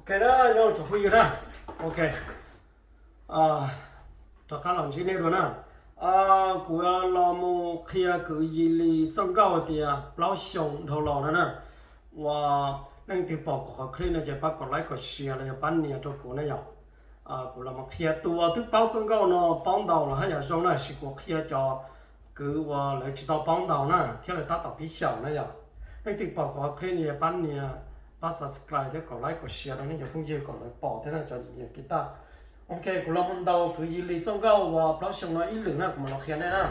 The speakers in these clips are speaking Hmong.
Ok na, nyob zoo tsoom phooj ywg na. Ok, rov qab los ntsib nej dua na. Kuv los mus qhia kwv Yis Lis txoj nkauj tias plaub xyoo dhau los no na. Uas leej twg pom kuv qhov clip no ces pab kom like kom share los yog pab nias rau kuv na yom. Kuv los mus qhia tus uas twb paub txoj nkauj no paub ntau los haj yam zoo na, tab sis kuv qhia cov kwv uas lawv tsis tau paub ntau na thiab lawv tab tom pib xyaum na yom. Leej twg pom kuv qhov clip no yog pab nias, pab subscribe thiab kom like kom share rau nej cov phooj ywg kom lawv pom thiab na cov nyiam guitar. Ok, kuv los mus ntaus kwv Yis Lis txoj nkauj uas plaub xyoo no ib lwm na, kuv mam los qhia nej na.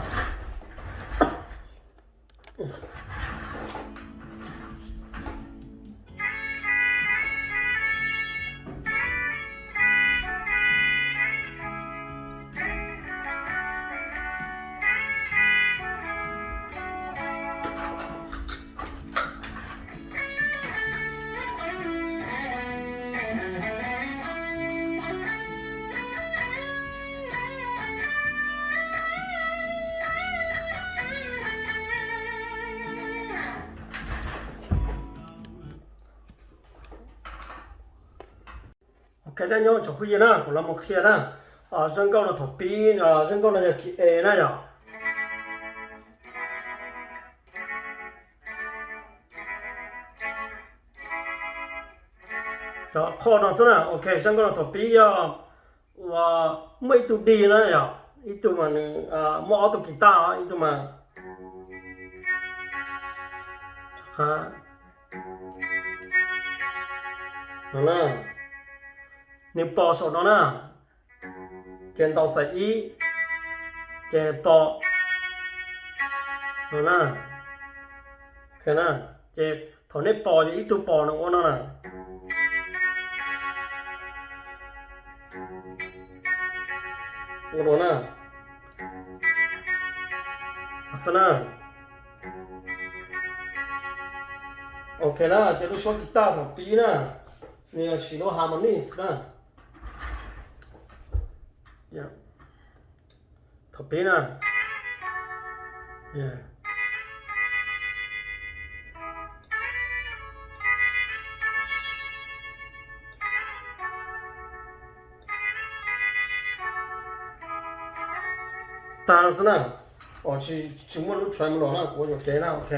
Ok, nej nyob tsoom phooj ywg na, kuv los mus qhia na. Zaj nkauj no thaum pib, zaj nkauj no yog kis E na yom. Cov chord no xwb na. Ok, zaj nkauj no thaum pib yog uas muaj ib tug dig na yom, ib tug mas nws muaj ob tug kis tag, ib tug mas no na, nws pos saum no na, ces ntaus xais ib, ces pos no na. Ces thaum nej pos ces ib tug pos nws ua no na. Ua dua na. Xwb na. Ok na, ces lub suab guitar thaum pib na, nws yog siv lub harmonies na. Thaum pib na. Tag no xwb na. Os, tsis muaj lub tremolo na, kuv ua yuam kev na, ok.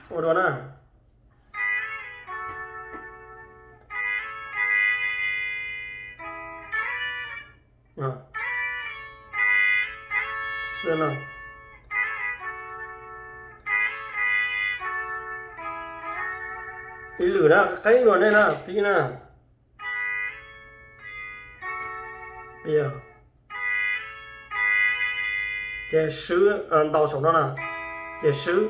Ua dua na. Ib lwm na, qeeb dua nej na, pib na. Ces swb, ntaus saum no na, ces swb.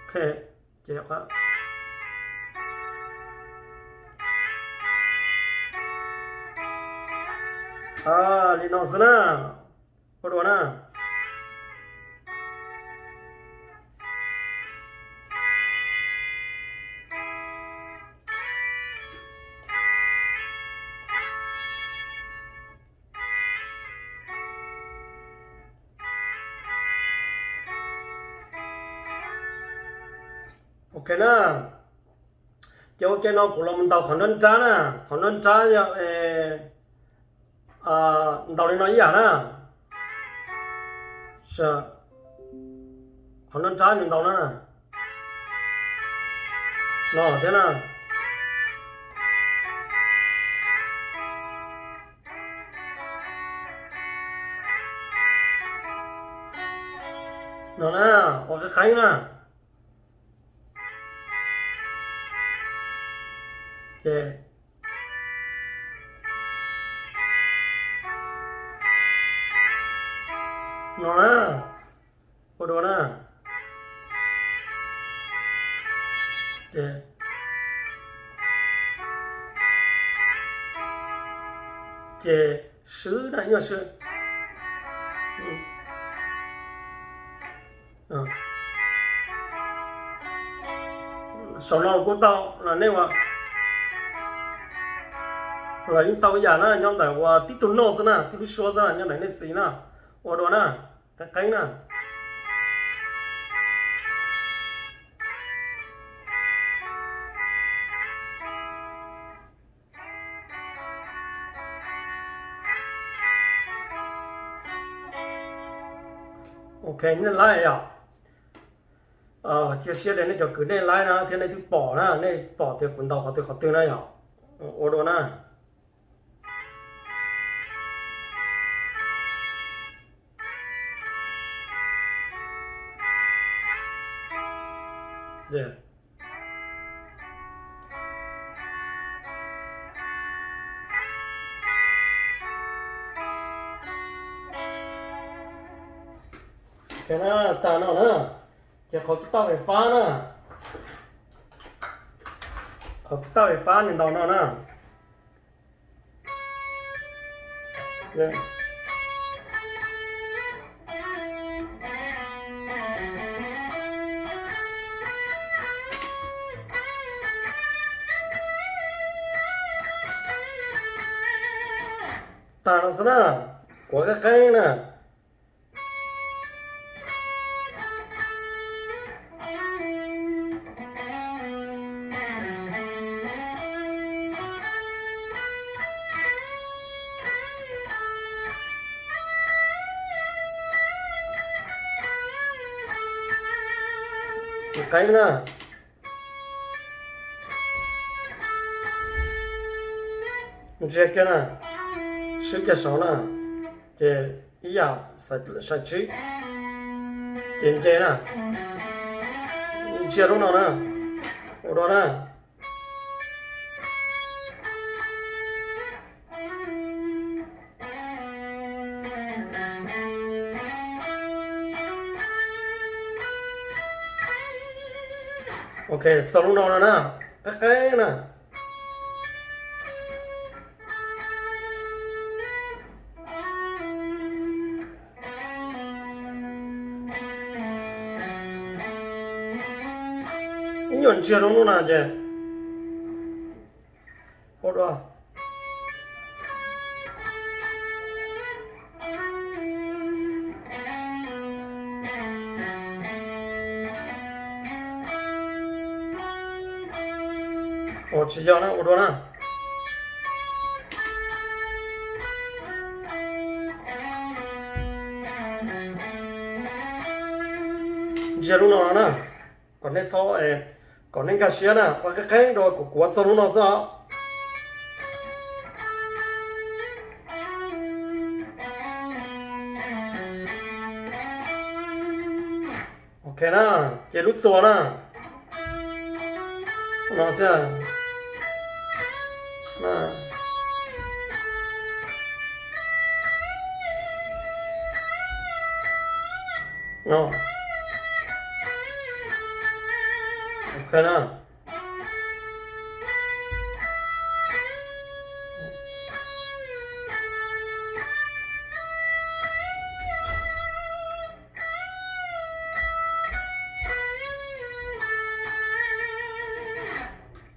Ces li no xwb na. Ua dua na. Ok na. Ces ua ke no kuv los mus ntaus qhov nruab nrab na, qhov nruab nrab yog ntaus li no ib yam na. Qhov nruab nrab nws ntaus no na. No thiab na. No na, ua qeeb qeeb na. Ces no na, ua dua na. Ces, ces swb na, nyuaj swb. Saum no kuj tau los nej ua, los yeej tau ib yam na, nyob ntawm ua tib tug noj xwb na, tib lub suab xwb na, nyob ntawm nej xis na, ua dua na, qeeb qeeb na. Ok, nej laib yom. Cia siab tias nej cov kwv nej laib na thiab nej twb pom na, nej pom tias kuv ntaus qhov twg qhov twg na yom. Ua dua na. Tag no na, ces qhov kis tauj fais fab na, qhov kis tauj fais fab nws ntaus no na. Tag no xwb na, kuav qeeb qeeb na. Qeeb na. Ntsia kiag na, swb kiag saud na, ces ib yam sai tsib, ces nce na, ntsia lub no na, ua dua na. Ok, txog lub no no na, qeeb qeeb na. Ib nyuag ntsiag lub no na ces ua dua. Ua tsis yog na, ua dua na. Ntsia lub no no na, kom nej txhob, kom nej nkag siab na, ua qeeb qeeb dua, kuv kuav txog lub no xwb os. Ok na, ces lub txuas na, no thiab. Ok na.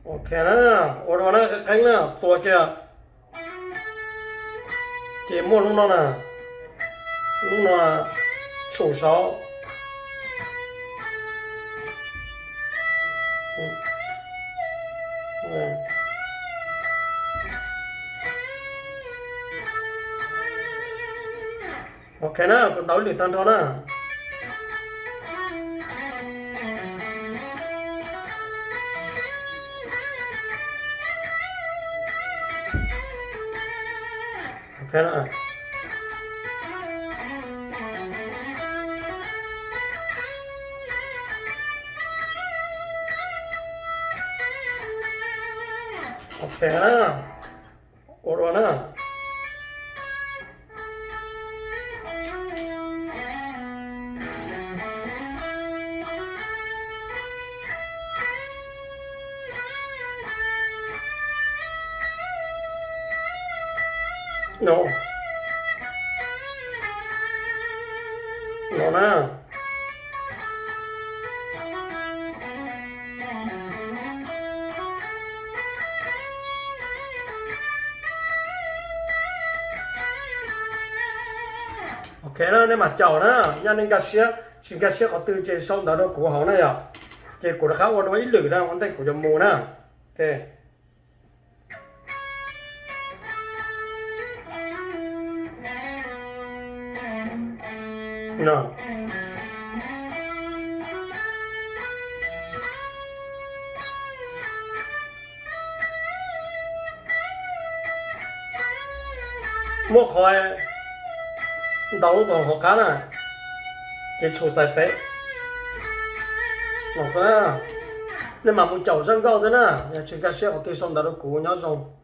Ok na, ua dua na, qeeb qeeb na, txuas kiag. Ces muaj lub no na, lub no tshum saud. Ok na, kuv ntaus ib lwm tag nrho na. Ok na. Ok na. Ua dua na. No. No na. Ok na, nej mam caum na, yog nej nkag siab, tsis nkag siab qhov twg ces sau ntawv rau kuv hauv na yom. Ces kuv rov qab ua dua ib lwm na, ua ntej kuv yuav mus na. Ok. No, muaj qhov ntaus lub tog qhov qab na, ces tshum xais pem no xwb. Nej mam mus caum zaj nkauj thiab na, yog tsis nkag siab qhov twg sau ntawv rau kuv, nyob zoo.